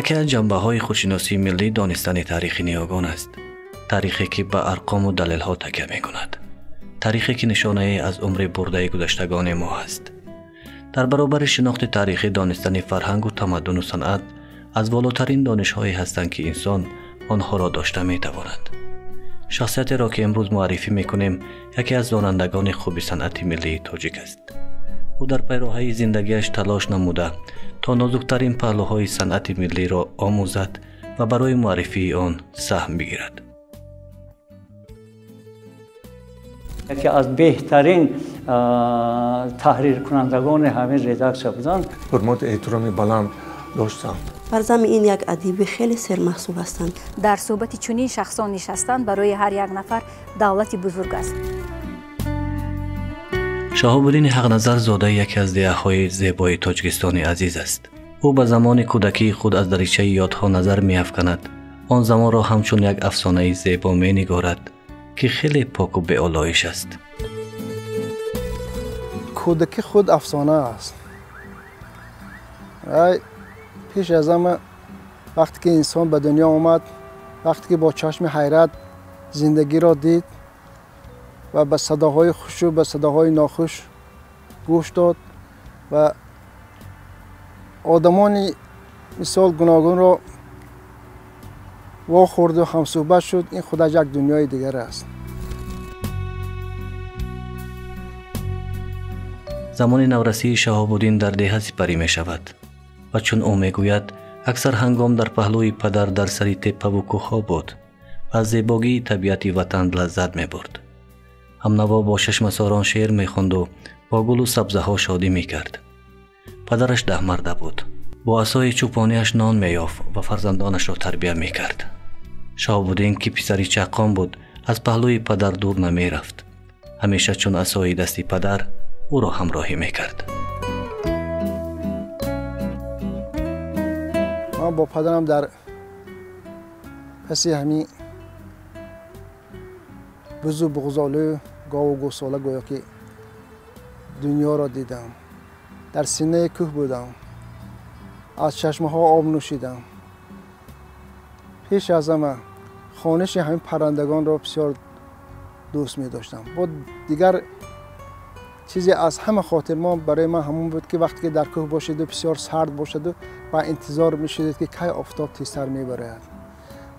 Яке аз ҷанбаҳои худшиносии миллӣ донистани таърихи ниёгон аст. Таърихе ки ба арқому далелҳо такя мекунад. Таърихе ки нишонае аз умри бурдаи гузаштагони мо аст. Дар баробари шинохти таърихӣ донистани фарҳангу тамаддуну санъат аз волотарин донишҳое ҳастанд, ки инсон онҳоро дошта метавонад. Шахсиятеро ки имрӯз муаррифӣ мекунем, яке аз донандагони хуби санъати миллии тоҷик аст. Ӯ дар пайроҳаи зиндагиаш талош намуда то нозуктарин паҳлӯҳои санъати миллиро омӯзад ва барои муаррифии он саҳм бигирад. Яке аз беҳтарин таҳриркунандагони ҳамин редаксия буданд. Ҳурмату эҳтироми баланд доштам. Бар замми ин як адиби хеле сермаҳсул ҳастанд. Дар суҳбати чунин шахсон нишастан барои ҳар як нафар давлати бузург аст. Шаҳобуддини Ҳақназар зодаи яке аз деҳаҳои зебои Тоҷикистони азиз аст. Ӯ ба замони кӯдакии худ аз даричаи ёдҳо назар меафканад. Он замонро ҳамчун як афсонаи зебо менигорад, ки хеле поку беолоиш аст. Кӯдакӣ худ афсона аст. Пеш аз ҳама вақте ки инсон ба дунё омад, вақте ки бо чашми ҳайрат зиндагиро дид ва ба садоҳои хушу ба садоҳои нохуш гӯш дод ва одамони мисол гуногунро вохӯрду ҳамсӯҳбат шуд, ин худаш як дунёи дигар аст. Замони наврасии Шаҳобуддин дар деҳа сипарӣ мешавад ва чун ӯ мегӯяд, аксар ҳангом дар паҳлӯи падар дар сари теппаву кӯҳҳо буд ва аз зебогии табиати ватан лаззат мебурд. Ҳамнаво бо шашмасорон шеър мехонду бо гулу сабзаҳо шодӣ мекард. Падараш даҳмарда буд. Бо асои чӯпониаш нон меёфт ва фарзандонашро тарбия мекард. Шаҳобуддин, ки писари чаққон буд, аз паҳлӯи падар дур намерафт. Ҳамеша чун асои дасти падар ӯро ҳамроҳӣ мекард. Ман бо падарам дар паси ҳамин бузу буғзолу гову гӯсола гӯё ки дунёро дидам. Дар синаи кӯҳ будам, аз чашмаҳо об нӯшидам. Пеш аз ҳама хониши ҳамин паррандагонро бисёр дӯст медоштам. Бо дигар чизе аз ҳама хотирмон барои ман ҳамон буд, ки вақте ки дар кӯҳ бошеду бисёр сард бошаду ва интизор мешудед, ки кай офтоб тезтар мебарояд.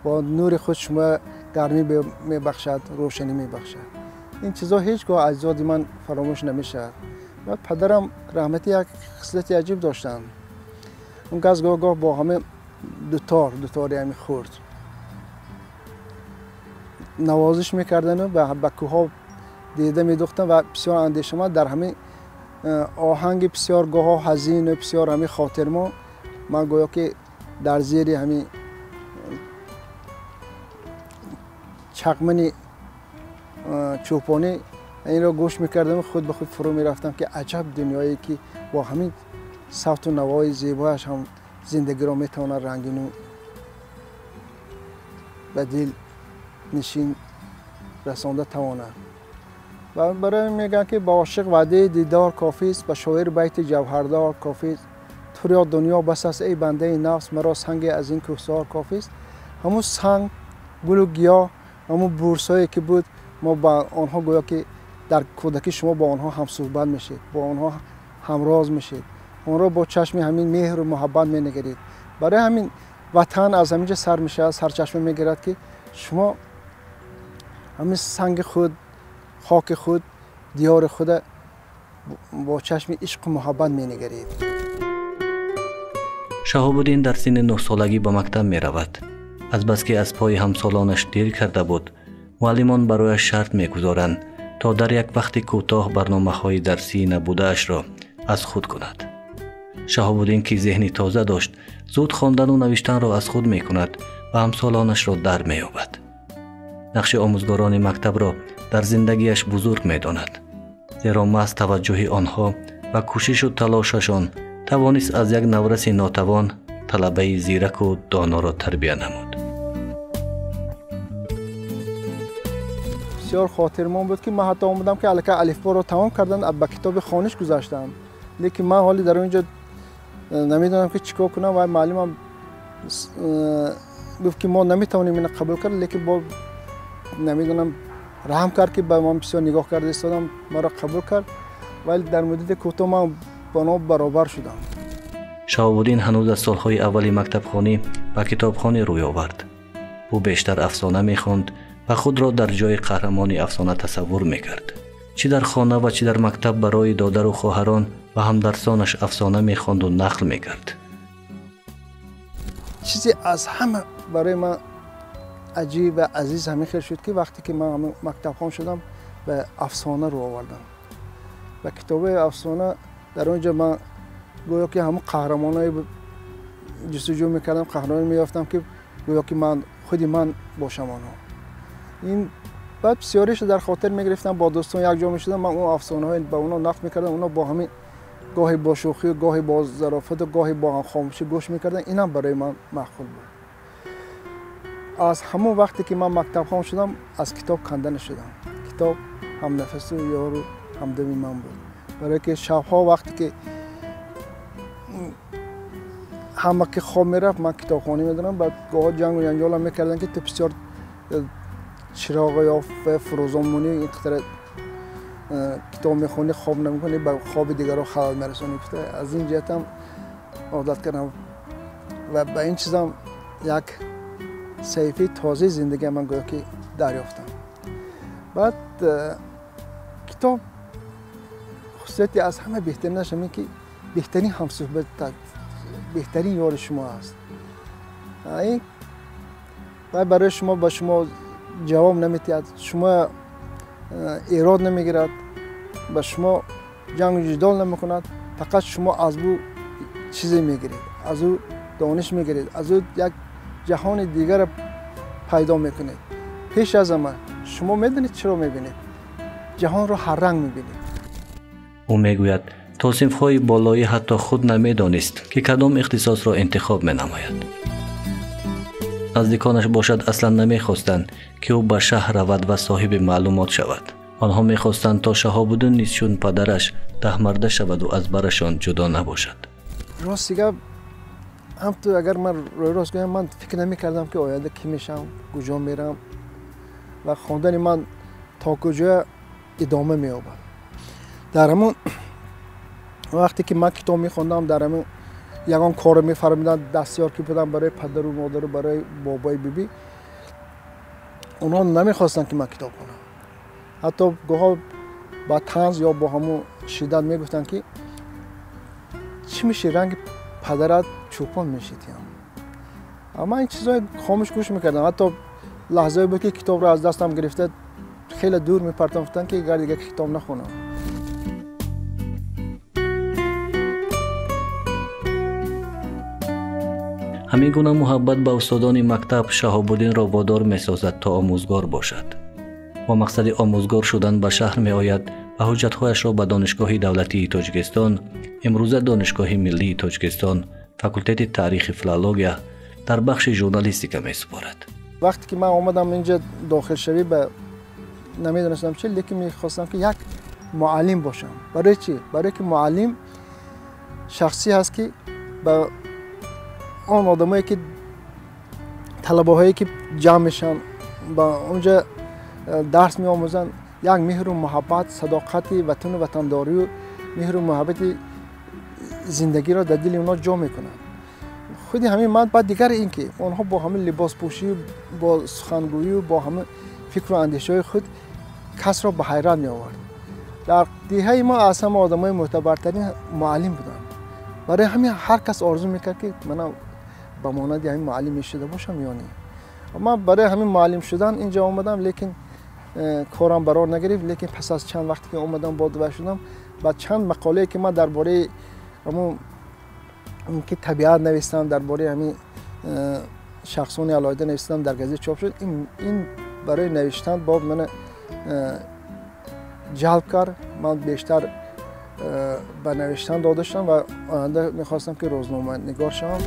Бо нури худ шумо гармӣ мебахшад, рӯшанӣ мебахшад. Ин чизо ҳеҷ гоҳ аз ёди ман фаромӯш намешавад. Баъд падарам раҳматӣ як хислати аҷиб доштанд. Он кас гоҳ-гоҳ бо ҳама дутори ҳами хурд навозиш мекардану ба кӯҳҳо дида медухтанд ва бисёр андешаманд дар ҳамин оҳанги бисёр гоҳҳо ҳазину бисёр ҳамин хотирмо ман гӯё ки дар зери ҳамин чақмани чӯпонӣ инро гӯш мекардам, худ ба худ фурӯ мерафтам, ки аҷаб дунёе ки бо ҳамин савту навои зебояш ҳам зиндагиро метавонад рангину ба дил нишин расонда тавонад. Ва барои мегӯянд, ки ба ошиқ ваъдаи дидор кофист, ба шоир байти ҷавҳардор кофист, туро дунё бас аст эй бандаи нафс, маро санге аз ин кӯҳсор кофист. Ҳамун санг, гулу гиёҳ, ҳамун бурсҳое ки буд, мо ба онҳо гӯё ки дар кӯдакӣ шумо бо онҳо ҳамсӯҳбат мешед, бо онҳо ҳамроз мешед, онро бо чашми ҳамин меҳру муҳаббат менигаред. Барои ҳамин ватан аз ҳамин ҷо сар мешавад, сарчашма мегирад, ки шумо ҳамин санги худ, хоки худ, диёри худа бо чашми ишқу муҳаббат менигаред. Шаҳобуддин дар синни нӯҳсолагӣ ба мактаб меравад. Азбаски аз пои ҳамсолонаш дер карда буд, муаллимон барояш шарт мегузоранд, то дар як вақти кӯтоҳ барномаҳои дарсии набудаашро аз худ кунад. Шаҳобуддин, ки зеҳни тоза дошт, зуд хондану навиштанро аз худ мекунад ва ҳамсолонашро дар меёбад. Нақши омӯзгорони мактабро дар зиндагиаш бузург медонад, зеро маҳз таваҷҷӯҳи онҳо ва кӯшишу талошашон тавонист аз як навраси нотавон талабаи зираку доноро тарбия намуд. Бисёр хотирмон буд, ки ман ҳатто омадам, ки аллакай алифборо тамом кардан, ба китоби хониш гузаштам, лекин ман ҳоле дар он ҷо намедонам, ки чӣ кор кунам ва муаллимам Гуфт ки мо наметавонем ина қабул кард, лекин бо намедонам раҳм кард ки ба ман бисёр нигоҳ карда истодам, маро қабул кард, вале дар муддати кӯтоҳ ман бо онҳо баробар шудам. Шаҳобуддин ҳанӯз аз солҳои аввали мактабхонӣ ба китобхонӣ рӯй овард. Ӯ бештар афсона мехонд ва худро дар ҷои қаҳрамони афсона тасаввур мекард. Чӣ дар хона ва чӣ дар мактаб барои додару хоҳарон ва ҳамдарсонаш афсона мехонду нақл мекард. Чизе аз ҳама барои ман аҷиб ва азиз ҳамин хел шуд ки вақте ки ман мактабхон шудам ба афсона рӯ овардам. Ба китобҳои афсона дар он ҷо ман гӯё ки ҳамон қаҳрамонҳои ҷустуҷӯ мекардам, қаҳрамоне меёфтам ки гӯё ки ман худи ман бошам онҳо. Ин баъд бисёриашро дар хотир мегирифтам, бо дӯстон якҷо мешудам, ман он афсонаҳои ба онҳо нақл мекардам, онҳо бо ҳамин гоҳе бо шӯхӣ, гоҳе бо зарофату гоҳе бо хомӯшӣ гӯш мекарданд. Инам барои ман маъқул буд. Аз ҳамон вақте ки ман мактабхон шудам аз китоб канда нашудам. Китоб ҳамнафасу ёру ҳамдами ман буд. Барое ки шабҳо вақте ки ҳама ки хоб мерафт ман китобхонӣ медонам, баъд гоҳо ҷангу ҷанҷолам мекарданд ки ту бисёр чироғ ё фурӯзон монӣ, ин қадар китоб мехонӣ, хоб намекунӣ, ба хоби дигарро халал мерасонӣ. Аз ин ҷиҳатам одат кардам ва ба ин чизам як саҳифаи тозаи зиндагиам ман гӯё ки дарёфтам. Баъд китоб хусусияти аз ҳама беҳтаринаш ҳамин ки беҳтарин ҳамсӯҳбат, беҳтарин ёри шумо аст. Ин барои шумо ба шумо ҷавоб намедиҳад, шумо эрод намегирад, ба шумо ҷангу ҷидол намекунад, фақат шумо аз ӯ чизе мегиред, аз ӯ дониш мегиред, аз ӯ як ҷаҳони дигарро пайдо мекунед. Пеш аз ҳама шумо медонед чиро мебинед, ҷаҳонро ҳарранг мебинед. Ӯ мегӯяд то синфҳои болоӣ ҳатто худ намедонист ки кадом ихтисосро интихоб менамояд. Наздиконаш бошад аслан намехостанд ки ӯ ба шаҳр равад ва соҳиби маълумот шавад. Онҳо мехостанд то Шаҳобуддин низ чун падараш таҳмарда шаваду аз барашон ҷудо набошад. Рости гап, ҳамту агар ман рӯи рост гӯям, ман фикр намекардам ки оянда кӣ мешавам, куҷо мерам ва хондани ман то куҷо идома меёбад. Дар ҳамон вақте ки ман китоб мехондам, дар ҳамон ягон корро мефармуданд, дастёр ки будам барои падару модару барои бобои бибӣ, онҳо намехостанд ки ман китоб хонам. Ҳатто гоҳо ба танз ё бо ҳамон шиддат мегуфтанд ки чӣ меши, ранги падарат чӯпон мешидиям. Ман ин чизҳои хомӯш гӯш мекардам. Ҳатто лаҳзае буд ки китобро аз дастам гирифта хеле дур мепартам, гуфтанд ки агар дигар китоб нахонам. Ҳамин гуна муҳаббат ба устодони мактаб Шаҳобуддинро водор месозад то омӯзгор бошад. Бо мақсади омӯзгор шудан ба шаҳр меояд ва ҳуҷҷатҳояшро ба Донишгоҳи давлатии Тоҷикистон, имрӯза Донишгоҳи миллии Тоҷикистон, факултети таърихи филология дар бахши журналистика месупорад. Вақте ки ман омадам инҷа дохилшавӣ ба намедонистам чи, лекин мехостам ки як муаллим бошам. Барои чӣ? Барое ки муаллим шахсӣ ҳаст ки ба он одамое ки талабаҳое ки ҷамъ мешаванд ба онҷа дарс меомӯзанд, як меҳру муҳаббат, садоқати ватану ватандорию меҳру муҳаббати зиндагиро дар дили онҳо ҷо мекунанд. Худи ҳамин ман баъд дигар ин ки онҳо бо ҳамин либоспӯшию бо сухангӯию бо ҳамин фикру андешаҳои худ касро ба ҳайрат меовард. Дар деҳаи мо аз ҳама одамои мӯътабартарин муаллим буданд. Барои ҳамин ҳар кас орзу мекард ки манам ба монанди ҳамин муаллим мешуда бошам ё не. Ман барои ҳамин муаллим шудан инҷо омадам, лекин корам барор нагирифт. Лекин пас аз чанд вақте ки омадам бодва шудам, ба чанд мақолае ки ман дар бораи ҳамон ки табиат навистам, дар бораи ҳамин шахсони алоҳида навистам, дар газета чоп шуд. Ин барои навиштан боб мана ҷалб кард. Ман бештар ба навиштан дода шудам ва оянда мехостам ки рӯзноманигор шавам.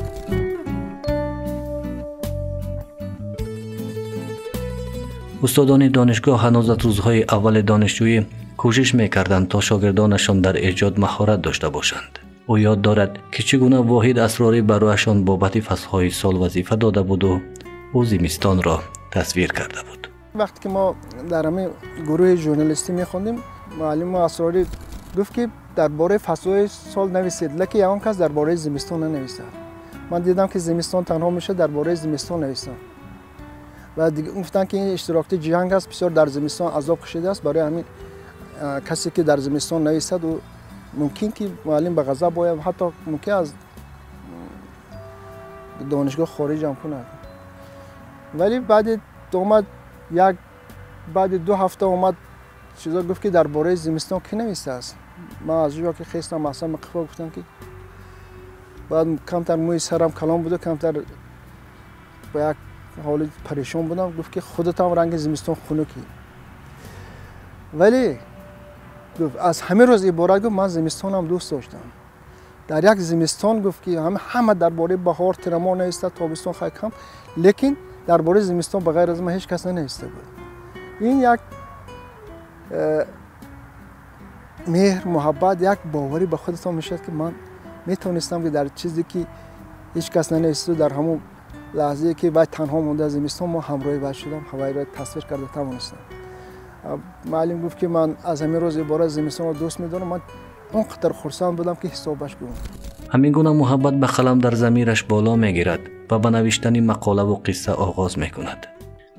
Устодони донишгоҳ ҳанӯз аз рӯзҳои аввали донишҷӯӣ кӯшиш мекарданд то шогирдонашон дар эҷод маҳорат дошта бошанд. Ӯ ёд дорад, ки чӣ гуна Воҳид Асрорӣ барояшон бобати фаслҳои сол вазифа дода буду ӯ зимистонро тасвир карда буд. Вақте ки мо дар ҳамин гурӯҳи журналистӣ мехондем, муаллими Асрорӣ гуфт, ки дар бораи фаслҳои сол нависед, лекин ягон кас дар бораи зимистон нанависад. Ман дидам, ки зимистон танҳо мешавад, дар бораи зимистон нависам. Ва гуфтанд, ки ин иштирокчи ҷанг аст, бисёр дар зимистон азоб кашидааст, барои ҳамин касе ки дар зимистон нависад, ӯ мумкин ки муаллим ба ғазаб ояд, ҳатто мумкин аз донишгоҳ хориҷ ҳам кунад. Вале баъди омад як баъди 2 ҳафта омад, чизо гуфт, ки дар бораи зимистон кӣ нависааст. Ман аз ҷо ки хестам, аслан қифо гуфтам, ки баъд камтар мӯи сарам калон буду, камтар ба як ҳоли парешон будам. Гуфт, ки худатам ранги зимистон хунукӣ. Вале гуфт, аз ҳамин рӯз иборат, гуфт, ман зимистонам дӯст доштам. Дар як зимистон гуфт, ки ҳама дар бораи баҳор, тирамоҳ нависта, тобистон хай кам, лекин дар бораи зимистон ба ғайр аз ман ҳеҷ кас нанависта буд. Ин як меҳр, муҳаббат, як боварӣ ба худатон мешавад, ки ман метавонистам, ки дар чизе ки ҳеҷ кас нанависта, дар ҳамон лаҳзае ки вай танҳо монда зимистон, мо ҳамроҳи вай шудам, ҳавайро тасвир карда тавонистам. Муаллим гуфт, ки ман аз ҳамин рӯз иборат зимистонро дӯст медорам. Ман он қадар хурсанд будам, ки ҳисобаш гум. Ҳамин гуна муҳаббат ба қалам дар замираш боло мегирад ва ба навиштани мақолаву қисса оғоз мекунад.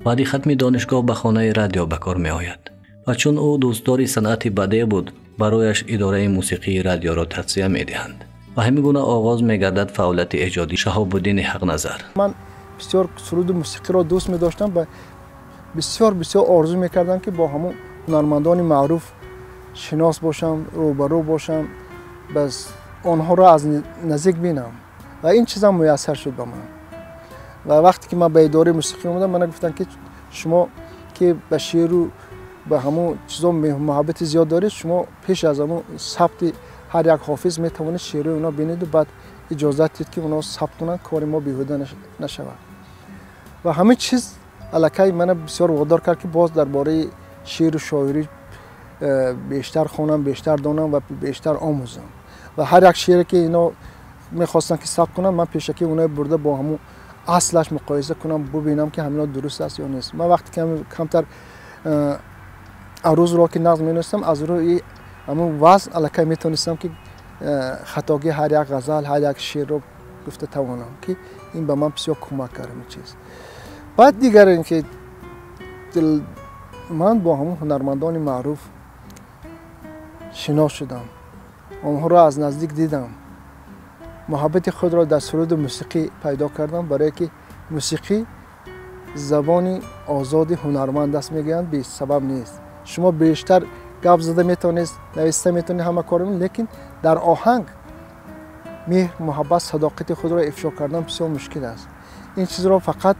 Баъди хатми донишгоҳ ба хонаи радио ба кор меояд ва чун ӯ дӯстдори санъати бадеъ буд, барояш идораи мусиқии радиоро тавсия медиҳанд ва ҳамин гуна оғоз мегардад фаъолияти эҷодии Шаҳобуддини Ҳақназар. Ман бисёр суруду мусиқиро дӯст медоштам ва бисёр бисёр орзу мекардам, ки бо ҳамон ҳунармандони маъруф шинос бошам, рӯбарӯ бошам, бас онҳоро аз наздик бинам. Ва ин чизам муяссар шуд ба ман. Ва вақте ки ман ба идораи мусиқӣ омадам, мана гуфтанд, ки шумо ки ба шеъру ба ҳамон чизо муҳаббати зиёд доред, шумо пеш аз ҳамон сабти ҳар як ҳофиз метавонед шеърҳои онҳо бинеду баъд иҷозат диҳед, ки онҳо сабт кунанд, кори мо беҳуда нашавад. Ва ҳамин чиз аллакай мана бисёр водор кард, ки боз дар бораи шеъру шоирӣ бештар хонам, бештар донам ва бештар омӯзам. Ва ҳар як шеъре ки ино мехостанд, ки сабт кунанд, ман пешакӣ онҳои бурда бо ҳамон аслаш муқоиса кунам, бубинам, ки ҳамино дуруст аст ё нест. Ман вақте ки камтар арӯзро ки нағз менавистам, аз рӯи ҳамон вазн аллакай метавонистам, ки хатогии ҳар як ғазал, ҳар як шеърро гуфта тавонам, ки ин ба ман бисёр кӯмак кард ин чиз. Баъд дигар ин ки ман бо ҳамон ҳунармандони маъруф шинос шудам, онҳоро аз наздик дидам, муҳаббати худро дар суруду мусиқӣ пайдо кардам, барое ки мусиқӣ забони озоди ҳунарманд аст, мегӯянд, бесабаб нест. Шумо бештар гап зада метавонед, нависта метавонед, ҳама кор, лекин дар оҳанг меҳр, муҳаббат, садоқати худро ифшо кардан бисёр мушкил аст. Ин чизро фақат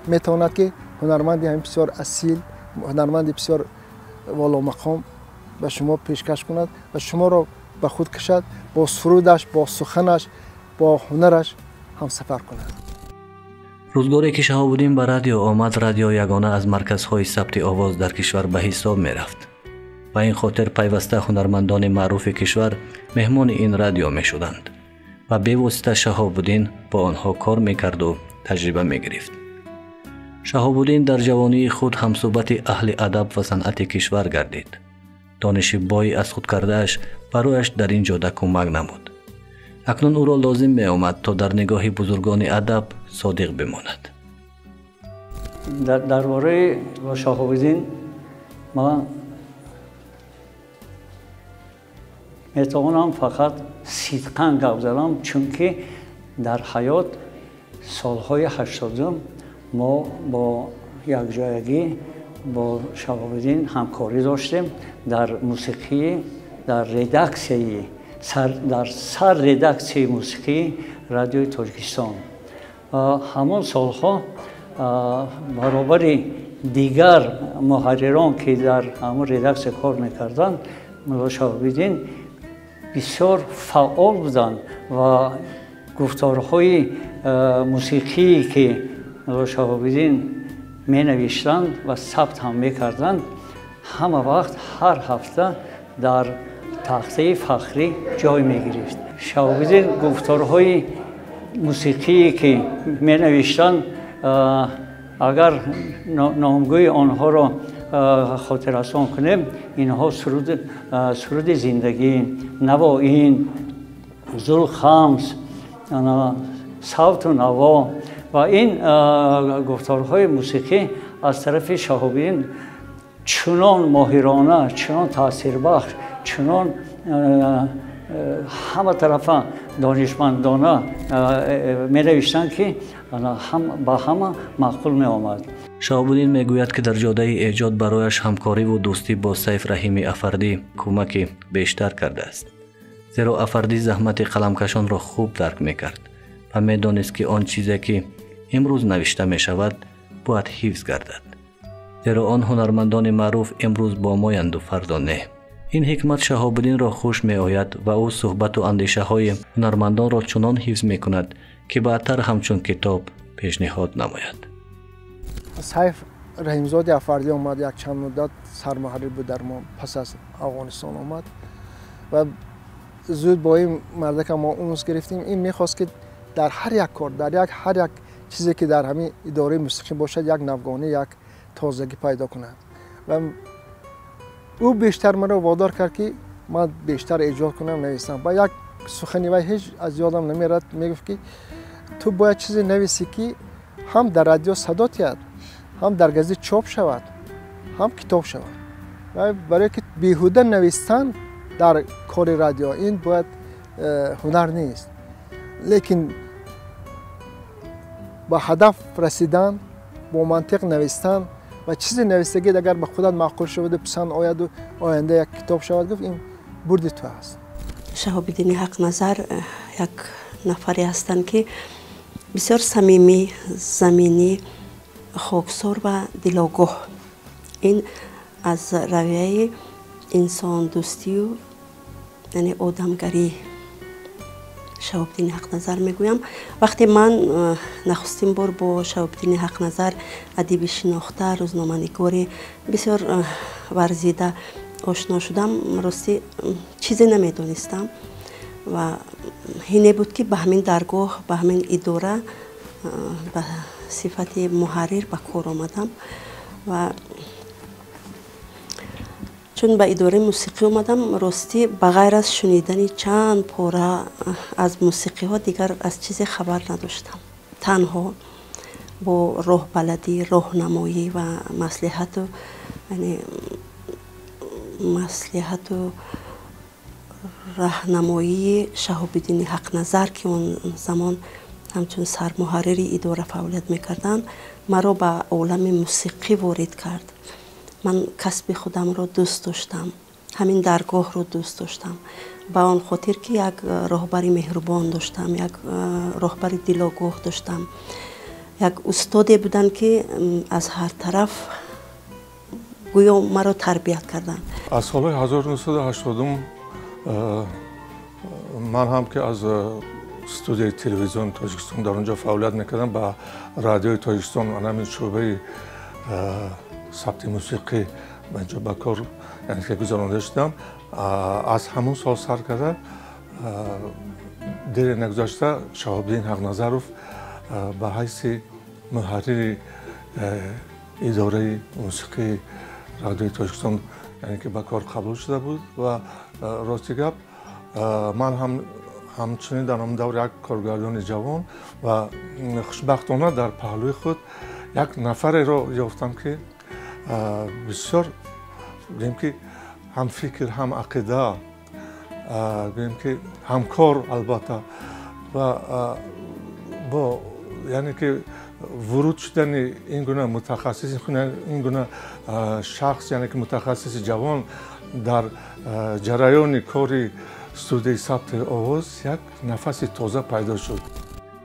метавонад, ки ҳунарманди ҳамин бисёр асил, ҳунарманди бисёр воломақом ба шумо пешкаш кунад ва шуморо ба худ кашад, бо сурудаш, бо суханаш, бо ҳунараш ҳамсафар кунад. Рӯзгоре ки Шаҳобуддин ба радио омад, радио ягона аз марказҳои сабти овоз дар кишвар ба ҳисоб мерафт. Ба ин хотир пайваста ҳунармандони маъруфи кишвар меҳмони ин радио мешуданд ва бевосита Шаҳобуддин бо онҳо кор мекарду таҷриба мегирифт. Шаҳобуддин дар ҷавонии худ ҳамсӯҳбати аҳли адаб ва санъати кишвар гардид. Дониши бои аз худ кардааш барояш дар ин ҷода кӯмак намуд. Акнун ӯро лозим меомад, то дар нигоҳи бузургони адаб содиқ бимонад. Дар бораи Шаҳобуддин ман метавонам фақат сидқан гап занам, чунки дар ҳаёт солҳои 80-ум мо бо якҷоягӣ бо Шаҳобуддин ҳамкорӣ доштем дар мусиқӣ, дар редаксияи дар сар редаксияи мусиқии радиои Тоҷикистон. Ҳамон солҳо баробари дигар муҳаррирон, ки дар ҳамон редаксия кор мекарданд, мулло Шаҳобуддин бисёр фаъол буданд ва гуфторҳои мусиқие, ки мулло Шаҳобуддин менавиштанд ва сабт ҳам мекарданд, ҳама вақт ҳар ҳафта дар тахтаи фахрӣ ҷой мегирифт. Шаҳобиддин гуфторҳои мусиқие ки менавиштанд, агар номгӯи онҳоро хотиррасон кунем, инҳо суруди зиндагӣ, навоин, зулхамс, савту наво ва ин гуфторҳои мусиқӣ аз тарафи Шаҳобиддин чунон моҳирона, чунон таъсирбахш, чунон ҳама тарафа донишмандона менавиштанд, ки ба ҳама маъқул меомад. Шаҳобиддин мегӯяд, ки дар ҷодаи эҷод барояш ҳамкориву дӯстӣ бо Сайф Раҳими Афардӣ кӯмаки бештар кардааст, зеро Афардӣ заҳмати қаламкашонро хуб дарк мекард ва медонист, ки он чизе ки имрӯз навишта мешавад, бояд ҳифз гардад, зеро он ҳунармандони маъруф имрӯз бо моянду фардо не. Ин ҳикмат Шаҳобиддинро хуш меояд ва ӯ суҳбату андешаҳои ҳунармандонро чунон ҳифз мекунад, ки баъдтар ҳамчун китоб пешниҳод намояд. Сайф Раҳимзоди Афардӣ омад, якчанд муддат сармуҳаррир буд дар мо, пас аз Афғонистон омад ва зуд бо ин мардака мо унс гирифтем. Ин мехост, ки дар ҳар як кор, дар ҳар як чизе ки дар ҳамин идораи мусиқӣ бошад, як навгонӣ, як тозагӣ пайдо кунад. Ва ӯ бештар маро водор кард, ки ман бештар эҷод кунам, нависам. Ва як сухани вай ҳеҷ аз ёдам намерад, мегуфт, ки ту бояд чизе нависӣ, ки ҳам дар радио садо диҳад, ҳам дар газет чоп шавад, ҳам китоб шавад. Ва барое ки беҳуда навистан дар кори радио ин бояд ҳунар нест, лекин ба ҳадаф расидан, бо мантиқ навистан ва чизе навистагӣ агар ба худат маъқул шаваду писанд ояду оянда як китоб шавад, гуфт, ин бурди ту аст. Шаҳобиддини Ҳақназар як нафаре ҳастанд, ки бисёр самимӣ, заминӣ, хоксор ва дилогоҳ. Ин аз равияи инсондӯстию, яъне одамгарӣ Шаҳобиддини Ҳақназар мегӯям. Вақте ман нахустин бор бо Шаҳобиддини Ҳақназар, адиби шинохта, рӯзноманигори бисёр варзида ошно шудам, ростӣ чизе намедонистам ва ҳине буд, ки ба ҳамин даргоҳ, ба ҳамин идора ба сифати муҳаррир ба кор омадам. Ва чун ба идораи мусиқӣ омадам, ростӣ ба ғайр аз шунидани чанд пора аз мусиқиҳо дигар аз чизе хабар надоштам. Танҳо бо роҳбаладӣ, роҳнамоӣ ва маслиҳату, яъне маслиҳату раҳнамоии Шаҳобиддини Ҳақназар, ки он замон ҳамчун сармуҳаррири идора фаъолият мекарданд, маро ба олами мусиқӣ ворид кард. Ман касби худамро дӯст доштам, ҳамин даргоҳро дӯст доштам, ба он хотир ки як роҳбари меҳрубон доштам, як роҳбари дилогоҳ доштам, як устоде буданд, ки аз ҳар тараф гӯё маро тарбият карданд. Аз солҳои 1980 ман ҳам, ки аз студияи телевизиони Тоҷикистон дар он ҷо фаъолият мекардам, ба радиои Тоҷикистон, ҳамин шӯъбаи сабти мусиқӣ ба инҷо ба кор, яъне ки гузаронда шудам. Аз ҳамон сол сар карда, дере нагузашта, Шаҳобиддин Ҳақназаров ба ҳайси муҳаррири идораи мусиқии радиои Тоҷикистон, яъне ки ба кор қабул шуда буд. Ва рости гап, ман ҳам ҳамчунин дар ҳамон давр як коргардони ҷавон ва хушбахтона дар паҳлӯи худ як нафареро ёфтам, ки бисёр, гӯем ки, ҳам фикр, ҳам ақида, гӯем ки, ҳамкор албатта. Ва бо, яъне ки, вуруд шудани ин гуна мутахассис, ин гуна шахс, яъне ки мутахассиси ҷавон дар ҷараёни кори студияи сабти овоз як нафаси тоза пайдо шуд.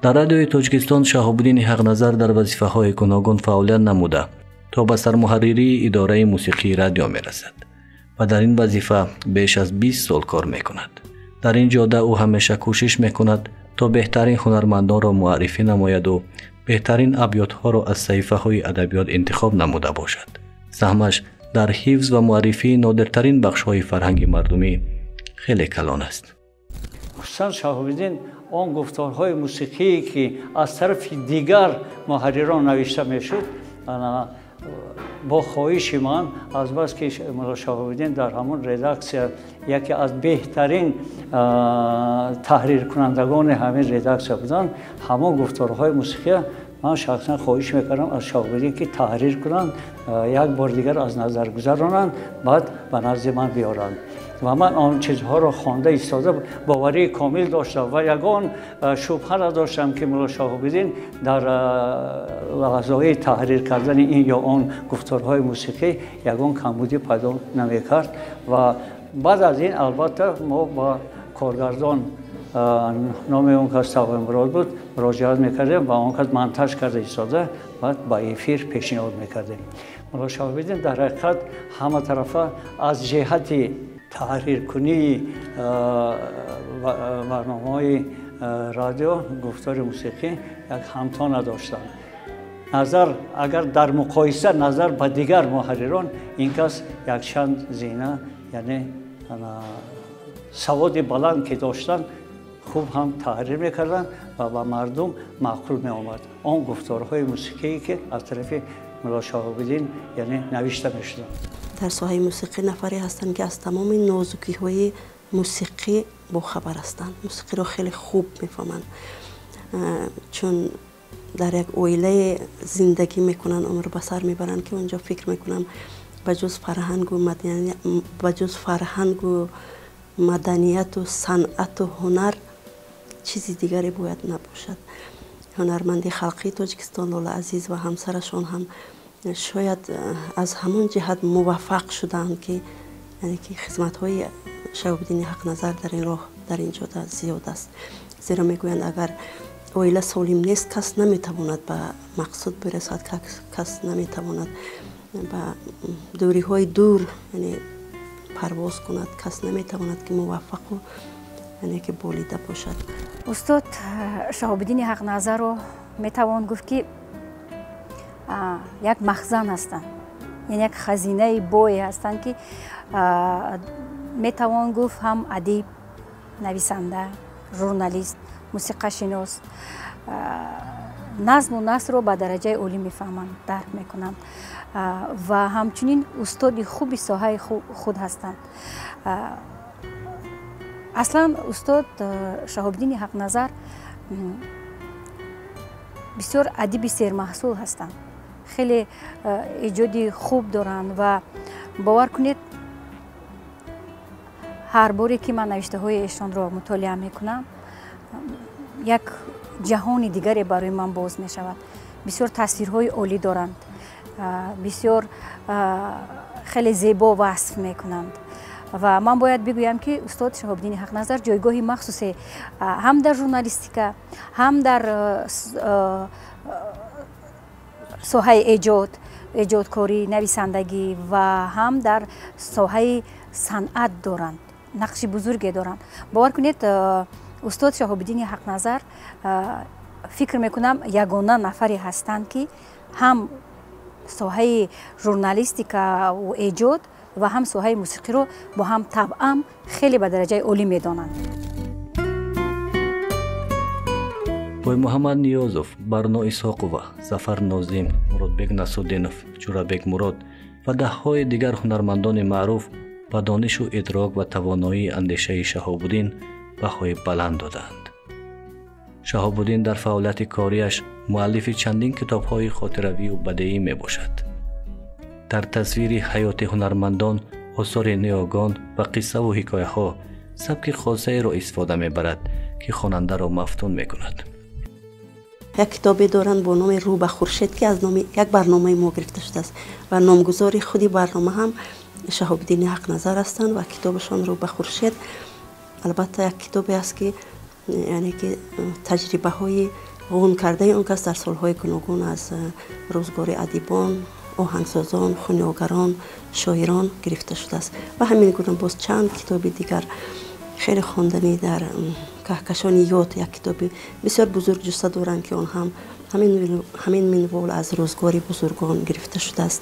Дар радиои Тоҷикистон Шаҳобиддини Ҳақназар дар вазифаҳои гуногун фаъолият намуда, то ба сармуҳарририи идораи мусиқии радио мерасад ва дар ин вазифа беш аз 20 сол кор мекунад. Дар ин ҷода ӯ ҳамеша кӯшиш мекунад, то беҳтарин ҳунармандонро муаррифӣ намояду беҳтарин абётҳоро аз саҳифаҳои адабиёт интихоб намуда бошад. Саҳмаш дар ҳифз ва муаррифии нодиртарин бахшҳои фарҳанги мардумӣ Хеле калон аст. Хусусан Шаҳобиддин он гуфторҳои мусиқие, ки аз тарафи дигар муҳаррирон навишта мешуд, бо хоҳиши ман, азбаски мулло Шаҳобиддин дар ҳамон редаксия яке аз беҳтарин таҳриркунандагони ҳамин редаксия буданд, ҳамон гуфторҳои мусиқия ман шахсан хоҳиш мекардам аз Шаҳобиддин, ки таҳрир кунанд, як бор дигар аз назар гузаронанд, баъд ба назди ман биёранд. Ва ман он чизҳоро хонда истода боварии комил доштам ва ягон шубҳа надоштам, ки мулло Шаҳобиддин дар лаҳзаҳои таҳрир кардани ин ё он гуфторҳои мусиқӣ ягон камбудӣ пайдо намекард. Ва баъд аз ин албатта мо ба коргардон, номи он кас Тағои буд, муроҷиат мекардем ва он кас монтаж карда истода баъд ба эфир пешниҳод мекардем. Мулло Шаҳобиддин дар ҳақиқат ҳама тарафа аз ҷиҳати таҳриркунии барномаҳои радио, гуфтори мусиқӣ як ҳамто надоштанд. Назар агар дар муқоиса назар ба дигар муҳаррирон, ин кас якчанд зина, яъне саводи баланд ки доштанд, хуб ҳам таҳрир мекарданд ва ба мардум маъқул меомад он гуфторҳои мусиқие, ки аз тарафи мулло Шаҳобиддин яъне навишта мешуданд. Дар соҳаи мусиқӣ нафаре ҳастанд, ки аз тамоми нозукиҳои мусиқӣ бохабар ҳастанд, мусиқиро хеле хуб мефаҳманд, чун дар як оилае зиндагӣ мекунанд, умр ба сар мебаранд, ки онҷо фикр мекунам ба ҷуз фарҳангу маданияту санъату ҳунар чизи дигаре бояд набошад. Ҳунарманди халқии Тоҷикистон Лола Азиз ва ҳамсарашон ҳам шояд аз ҳамон ҷиҳат муваффақ шуданд, ки яъне ки хизматҳои Шаҳобиддини Ҳақназар дар ин роҳ, дар ин ҷода зиёд аст. Зеро мегӯянд, агар оила солим нест, кас наметавонад ба мақсуд бирасад, кас наметавонад ба дӯриҳои дур яъне парвоз кунад, кас наметавонад, ки муваффақу яъне ки болида бошад. Устод Шаҳобиддини Ҳақназарро метавон гуфт, ки як махзан ҳастанд, яъне як хазинаи бое ҳастанд, ки метавон гуфт ҳам адиб, нависанда, журналист, мусиқашинос, назму насрро ба дараҷаи олӣ мефаҳманд, дарк мекунанд ва ҳамчунин устоди хуби соҳаи худ ҳастанд. Аслан устод Шаҳобиддини Ҳақназар бисёр адиби сермаҳсул ҳастанд, хеле эҷоди хуб доранд ва бовар кунед, ҳар боре ки ман навиштаҳои эшонро мутолиа мекунам, як ҷаҳони дигаре барои ман боз мешавад. Бисёр тасвирҳои олӣ доранд, бисёр хеле зебо васф мекунанд. Ва ман бояд бигӯям, ки устод Шаҳобиддини Ҳақназар ҷойгоҳи махсусе ҳам дар журналистика, ҳам дар соҳаи эҷод, эҷодкорӣ, нависандагӣ ва ҳам дар соҳаи санъат доранд, нақши бузурге доранд. Бовар кунед, устод Шаҳобиддини Ҳақназар фикр мекунам ягона нафаре ҳастанд, ки ҳам соҳаи журналистикаву эҷод ва ҳам соҳаи мусиқиро бо ҳам табъам хеле ба дараҷаи олӣ медонанд. Бой Муҳаммад Ниёзов, Барно Исҳоқова, Зафар Нозим, Муродбек Насруддинов, Ҷурабек Мурод ва даҳҳои дигар ҳунармандони маъруф ба донишу идрок ва тавоноии андешаи Шаҳобуддин баҳои баланд додаанд. Шаҳобуддин дар фаъолияти кориаш муаллифи чандин китобҳои хотиравию бадеӣ мебошад. Дар тасвири ҳаёти ҳунармандон, осори ниёгон ва қиссаву ҳикояҳо сабки хосаеро истифода мебарад, ки хонандаро мафтун мекунад. Як китобе доранд бо номи «Рӯ ба хуршед», ки аз номи як барномаи мо гирифта шудааст ва номгузори худи барнома ҳам Шаҳобиддини Ҳақназар ҳастанд ва китобашон «Рӯ ба хуршед» албатта як китобе аст, ки яъне ки таҷрибаҳои ғун кардаи он кас дар солҳои гуногун аз рӯзгори адибон, оҳангсозон, хунёгарон, шоирон гирифта шудааст. Ва ҳамин гуна боз чанд китоби дигар хеле хонданӣ, дар каҳкашони ёд як китоби бисёр бузург ҷусса доранд, ки он ҳам ҳамин минвол аз рӯзгори бузургон гирифта шудааст.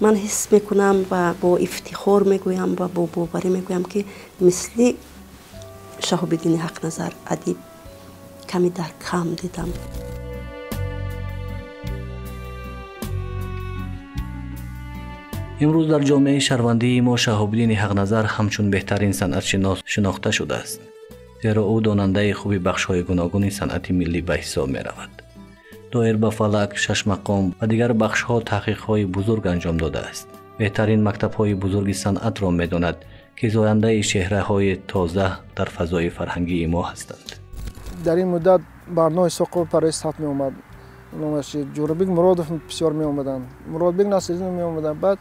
Ман ҳис мекунам ва бо ифтихор мегӯям ва бо боварӣ мегӯям, ки мисли Шаҳобиддини Ҳақназар адиб ками дар кам дидам. Имрӯз дар ҷомеаи шаҳрвандии мо Шаҳобиддини Ҳақназар ҳамчун беҳтарин санъатшинос шинохта шудааст, зеро ӯ донандаи хуби бахшҳои гуногуни санъати миллӣ ба ҳисоб меравад. Доир ба фалак, шашмақом ва дигар бахшҳо таҳқиқҳои бузург анҷом додааст. Беҳтарин мактабҳои бузурги санъатро медонад, ки зояндаи чеҳраҳои тоза дар фазои фарҳангии мо ҳастанд. Дар ин муддат Барно Исоқов барои сат меомад, Ҷӯрабек Муродов бисёр меомаданд, Муродбек Насриддинов меомаданд. Баъд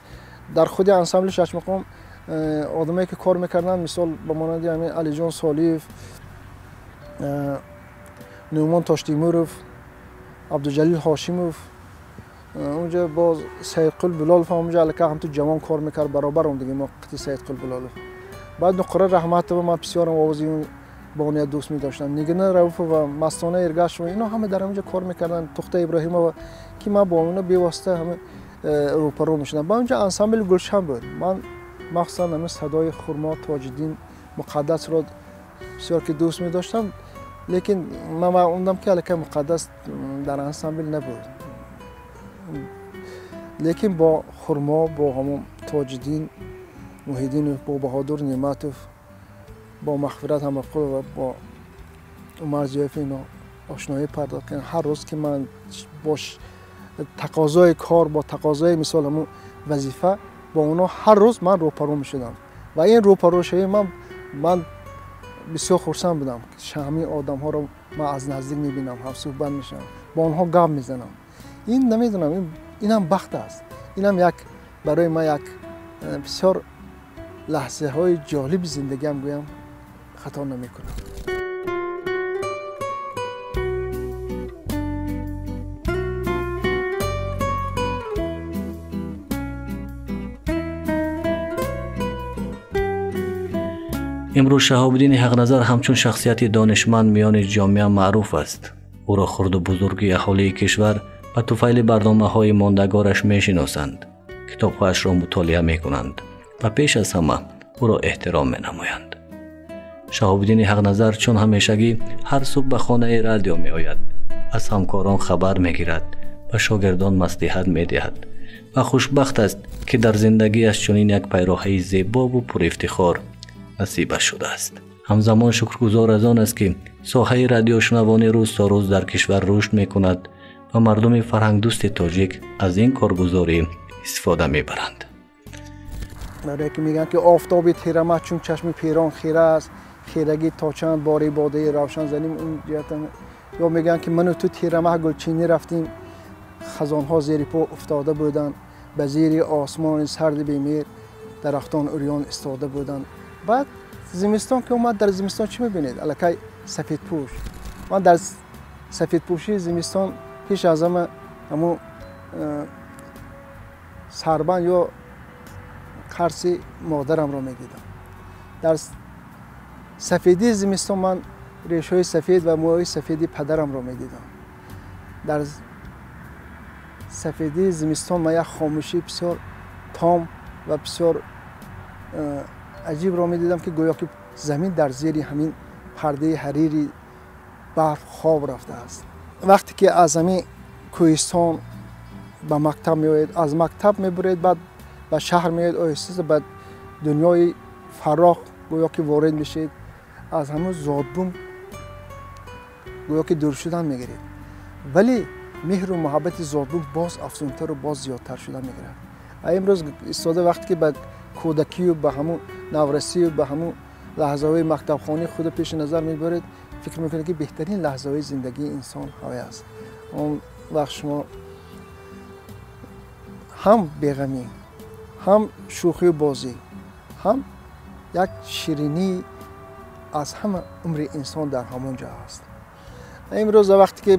дар худи ансамбли шашмақом одамое ки кор мекарданд, мисол ба монанди ҳамин Алиҷон Солиев, Нӯъмон Тоштимуров, Абдуҷалил Ҳошимов, унҷа боз Саидқул Билолов ҳам унҷа аллакай ҳамту ҷавон кор мекард, баробар омдиги мо қити Саидқул Билолов. Баъд Нуқра Раҳматова, ман бисёрам овози бонуя дӯст медоштам, Нигина Рауфова, Мастона Эргашова, ино ҳама дар ҳаминҷа кор мекарданд, Тухта Иброҳимова, ки ман бо оно бевосита ҳама рӯпарӯ мешудам. Ба онҷа ансамбли Гулшан буд. Ман махсусан ҳамин садои Хурмо, Тоҷиддин, Муқаддасро бисёр ки дӯст медоштам, лекин ман умдам ки аллакай Муқаддас дар ансамбл набуд. Лекин бо Хурмо, бо ҳамон Тоҷиддин Муҳиддинов, бо Баҳодур Неъматов, бо Мағфират Ҳамақулова, бо Умар Зиёев ино ошноӣ пардохт кардам. Ҳар рӯз ки ман бо тақозои кор, бо тақозои мисол ҳамон вазифа бо онҳо ҳар рӯз ман рӯпарӯ мешудам ва ин рӯпарӯшавии ман бисёр хурсанд будам, ки ҳамин одамҳоро ман аз наздик мебинам, ҳамсӯҳбат мешавам, бо онҳо гап мезанам. Ин намедонам, инам бахт аст, инам як барои ман як бисёр лаҳзаҳои ҷолиби зиндагиам гӯям хато намекунам. Имрӯз Шаҳобиддини Ҳақназар ҳамчун шахсияти донишманд миёни ҷомеа маъруф аст. Ӯро хурду бузурги аҳолии кишвар ба туфайли барномаҳои мондагораш мешиносанд, китобҳояшро мутолиа мекунанд ва пеш аз ҳама ӯро эҳтиром менамоянд. Шаҳобиддини Ҳақназар чун ҳамешагӣ ҳар субҳ ба хонаи радио меояд, аз ҳамкорон хабар мегирад, ба шогирдон маслиҳат медиҳад ва хушбахт аст, ки дар зиндагиаш чунин як пайроҳаи зебову пурифтихор насибаш шудааст. Ҳамзамон шукргузор аз он аст, ки соҳаи радиошунавонӣ рӯз то рӯз дар кишвар рушд мекунад ва мардуми фарҳангдӯсти тоҷик аз ин коргузорӣ истифода мебаранд. Барое ки мегӯянд ки офтоби тирамаҳ чун чашми пирон хира аст, хирагӣ то чанд бори бодаи равшан заним. Ин ҷиҳат ё мегӯянд ки ману ту тирамаҳ гулчинӣ рафтим, хазонҳо зери по уфтода буданд, ба зери осмони сарди бемеҳр дарахтон урён истода буданд. Баъд зимистон ки омад, дар зимистон чӣ мебинед? Аллакай сафедпӯш. Ман дар сафедпӯшии зимистон пеш аз ҳама ҳамун сарбанд ё қарси модарамро медидам. Дар сафедии зимистон ман решҳои сафед ва мӯйҳои сафеди падарамро медидам. Дар сафедии зимистон ман як хомӯшии бисёр том ва бисёр аҷибро медидам, ки гӯё ки замин дар зери ҳамин пардаи ҳарири барф хоб рафтааст. Вақте ки аз ҳамин кӯҳистон ба мактаб меоед, аз мактаб мебуред, баъд ба шаҳр меоед, оҳиста ба дунёи фарох гӯё ки ворид мешавед, аз ҳамун зодбум гӯё ки дур шудан мегиред. Вале меҳру муҳаббати зодбум боз афзунтару боз зиёдтар шуда мегирад. Ва имрӯз истода вақте ки ба кӯдакию ба ҳамун наврасию ба ҳамун лаҳзаҳои мактабхонии худро пеши назар мебаред, фикр мекунед ки беҳтарин лаҳзаҳои зиндагии инсон ҳавай аст. Он вақт шумо ҳам беғамӣ, ҳам шӯхию бозӣ, ҳам як ширинӣ аз ҳама умри инсон дар ҳамон ҷо аст. Имрӯз вақте ки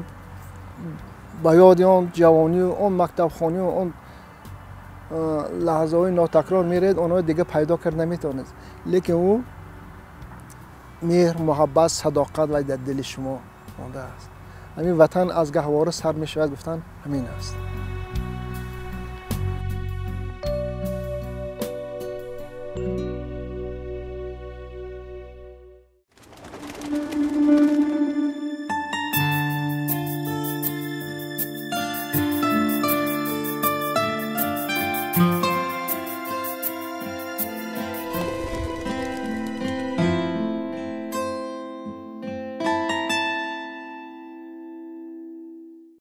ба ёди он ҷавонию он мактабхонию он лаҳзаҳои нотакрор меред, онҳоро дига пайдо кард наметавонед. Лекин ӯ меҳр, муҳаббат, садоқат вай дар дили шумо мондааст. Ҳамин ватан аз гаҳвора сар мешавад гуфтан ҳамин аст.